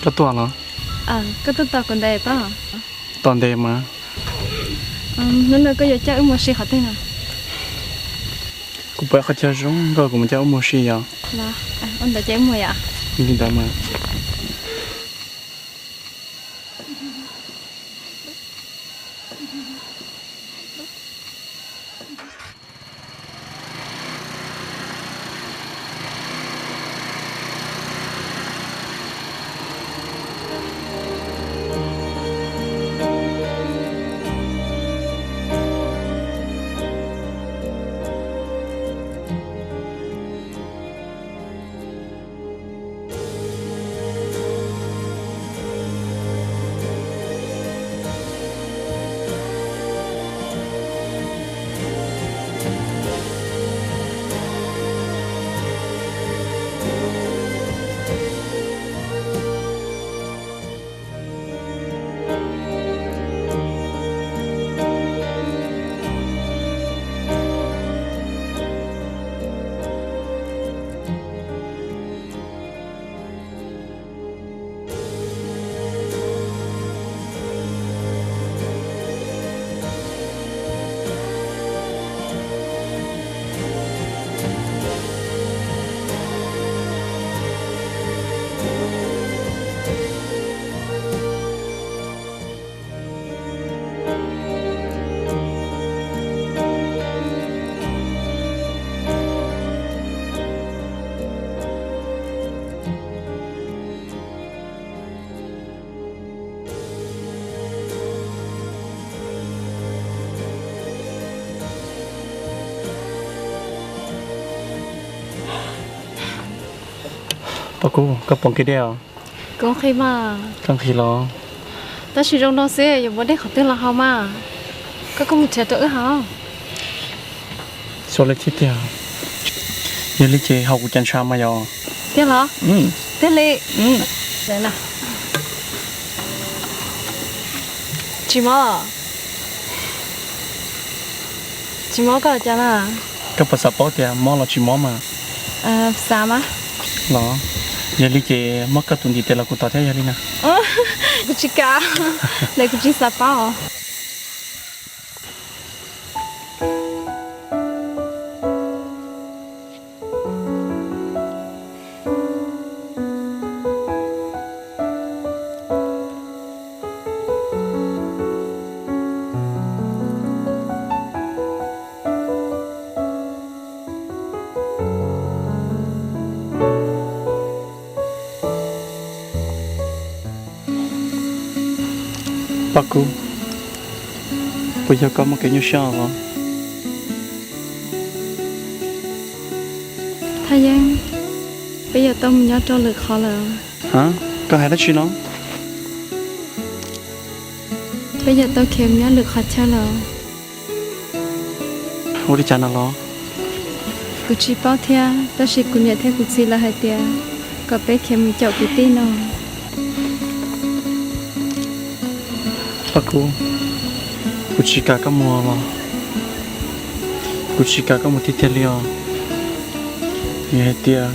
Koj tuaj los? Koj tuaj tos kuv ntev pab? Tos ntev mas. Hnub no koj yuav coj wb mus si qhov twg na? Kuv pom qhov chaw zoo nkauj, kuv mam coj wb mus si yom. Ua ntawd ces wb mus yom. Li ntawd mas. Paj Kub, koj pom kev deb os? Koj nqhis mas. Koj nqhis los? Tab sis zoo no xwb yuav muaj dej qhov twg los haus mas. Koj kuj mus nrhiav rau wb haus. Xyov li thiab tiag. Yog li ces haus kuv cov ntshav mas yog. Tiag los? Tiag li. Tsis mob? Tsis mob koj los cas na? Koj puas xav paub tias mob los tsis mob mas? Xav mas. Los, yog li ces muab koj tus ntiv tes los kuv tos thiab yog li na. Kuv tsis kam, ntawd kuv tsis xav paub. Paj Kub, puas yog koj muaj kev nyuaj siab los? Thaj Yeeb, peb yuav tau mus nyob rau lwm qhov lawm. Ha, koj hais dab tsi no? Peb yuav tau khiav mus nyob lwm qhov chaw lawm. Ua li cas no los? Kuv tsis paub thiab, tab sis kuv niam thiab kuv txiv lawv hais tias kom peb khiav mus caum kuv tij no. Paj Kub, kuv tsis kam koj mus los? Kuv tsis kam koj mus tiag tiag li os. Vim hais tias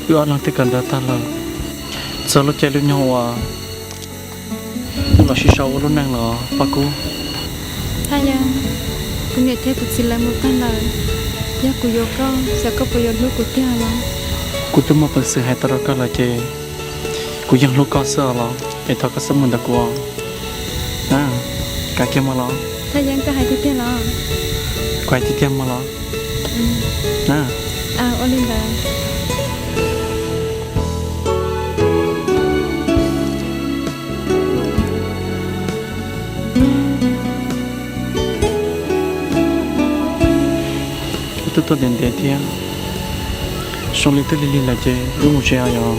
wb ob leeg twb kawm ntawv tag lawm, txog lub caij lub nyoog uas wb los sib sau ua lub neej los Paj Kub. Thaj Yeeb, kuv niam thiab kuv txiv lawv mus tag lawm, yog kuv yuav koj, xyov koj puas yuav hlub kuv tiag los? Kuv twb muaj peev xwm hais tau rau koj lawm ces kuv yeej hlub koj xwb os los, es thov koj txhob mus ntawm kuv os. Kam kiag mas los. Thaj Yeeb, koj hais tiag tiag los? Kuv hais tiag tiag mas los. Ua li ntawd. Wb twb tuaj ntev ntev thiab, zoo li twb lig lig lawm ces wb mus tsev os yog.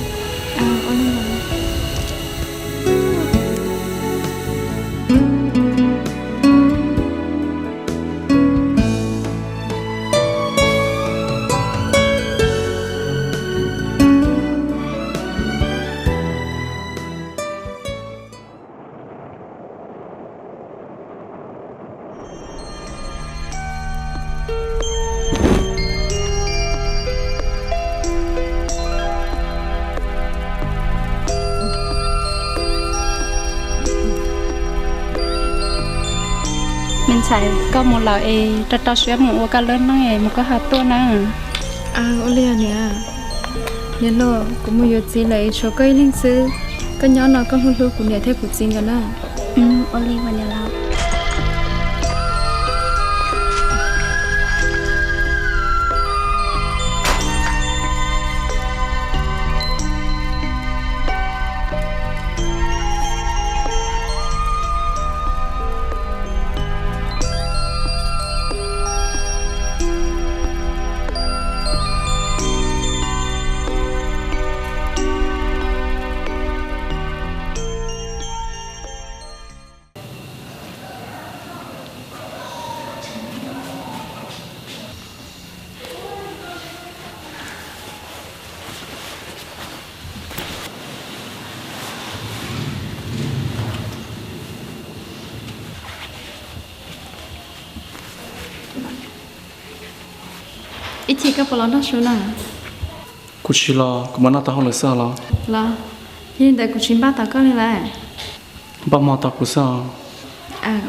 Txhais koj mus lawm es rau rau siab mus ua koj lub neej es mus koj ho tuaj na. Ua li os niam. Niam hluas, kuv mus yuav txiv lawm es tshuav koj ib leeg xwb. Koj nyob no koj hlub hlub kuv niam thiab kuv txiv nkawd na. Ua li mas niam laus. Ib chim koj puas los noj su na? Kuv tsis los, kuv mam noj tau hauj lwm xwb los. Los, yog li ntawd kuv tsis npaj tos koj li lawm. Npaj hmo tos kuv xwb os.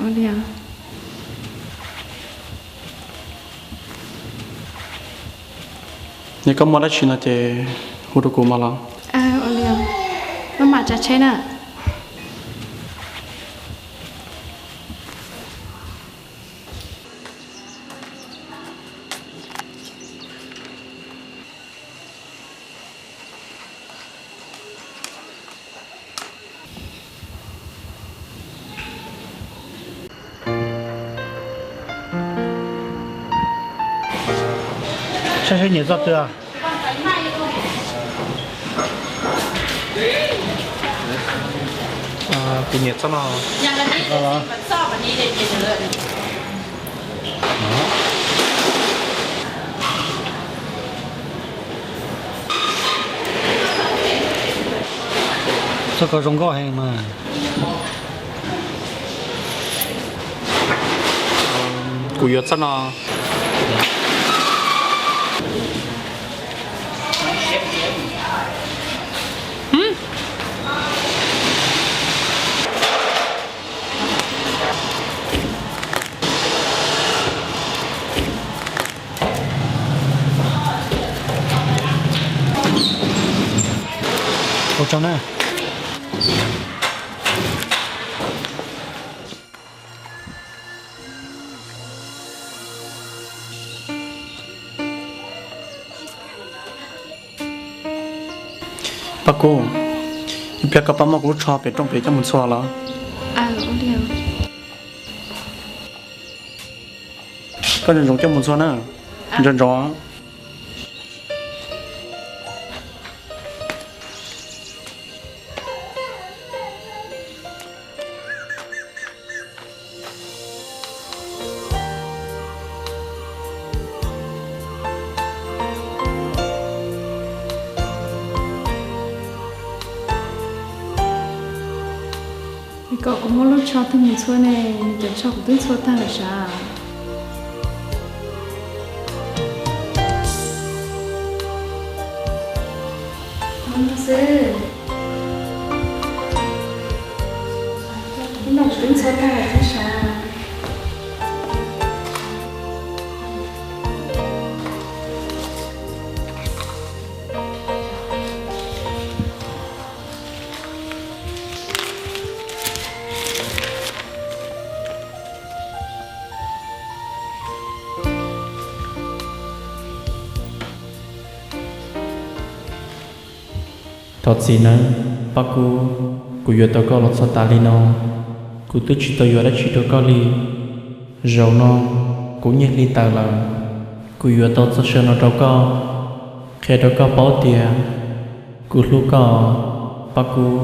Ua li os. Yog koj muaj dab tsi no ces hu rau kuv mas los. Ua li os. Maj mam tsav tsheb na. Saib seb nyiam txoj twg? Kuv nyiam txoj no. Txoj ko zoo nkauj heev mas. Kuv yuav txoj no. Ua tsaug na. Paj Kub, ib pliag koj pab muab kuv lub tsho pem rooj pem coj mus ntxhua los. Koj ntsoov ntsoov coj mus ntxhua na. Ntsoov ntsoov. Nws kom kuv muab lub tsho twg mus ntxhua ne, nws cov tsho kuv twb ntxhua tag lawm sav. Xwb. Ib no kuv twb ntxhua tag lawm thiab sav. Thov txim nawb Paj Kub, kuv yuav tau koj los txog tas li no, kuv twb tsis tau yuav dab tsi rau koj li. Zaum no kuv nyiaj hli tawm lawm, kuv yuav tau txoj sia no rau koj, qhia rau koj paub tias kuv hlub koj, Paj Kub.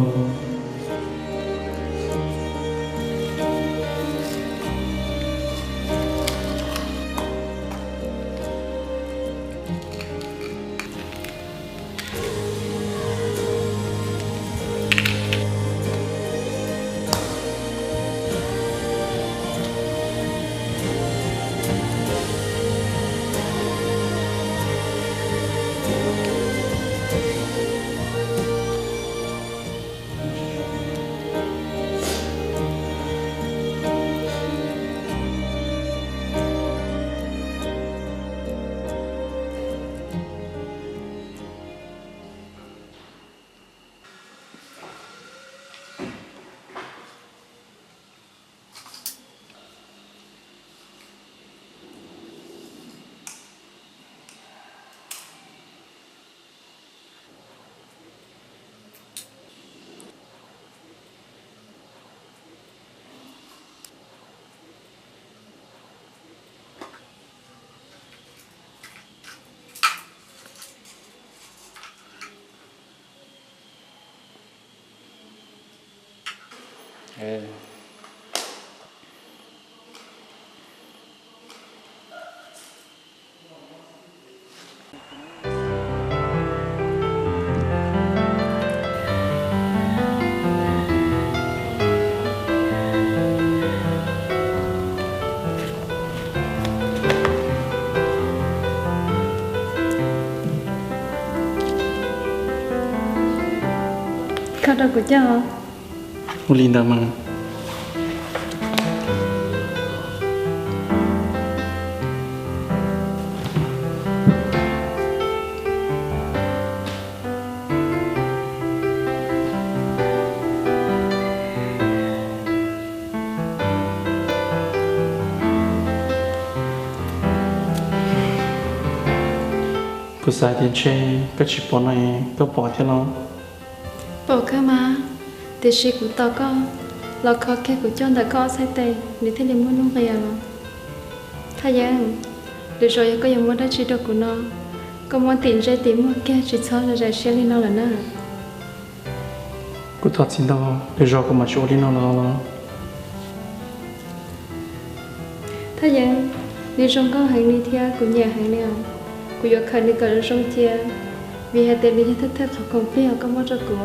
Koj rau kuv coj. Ua li ntawd mas. Kuv xav tias ntshe koj tsis pom no, koj pom thiab los? Pom kawg mas, tiam sis kuv tos koj los kho kiag kuv coj ntawm koj ob txhais tes nws thiaj li muaj nuj nqis los. Thaj Yeeb, lwm zaus yog koj yuav muab dab tsi rau kuv no, koj muab tim ntsej tim muag kiag tsis txhob zais siab li no lawm na. Kuv thov txim ntau, lwm zaus kuv mam tsis ua li no los. Thaj Yeeb, nws zoo nkauj heev li thiab kuv nyiam heev li os. Kuv yuav khaws nws kom zoo cia, vim hais tias nws yog thawj thawj qhov khoom plig uas koj muab rau kuv.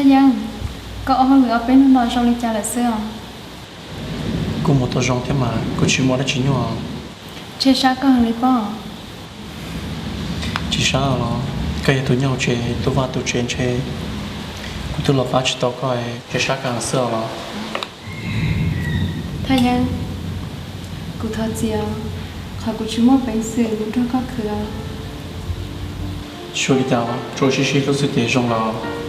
Thaj Yeeb, koj ua hauj lwm ob peb hnub no zoo li cas lawm xwb os? Kuj mus tau zoo thiab mas, kuv tsis muaj dab tsi nyuaj. Ntshe sab koj heev li pob. Tsis sab los, koj yog tus nyob hauv tsev, tus vaj tus tsev, ntshe kuv twb los pab tsis tau koj, ntshe sab koj heev xwb os los. Thaj Yeeb, kuv thov txim os, qhov kuv tsis muaj peev xwm mus nrog koj khwv os. Tsis ua li cas, tsuas sib sib hlub xwb ces zoo lawm.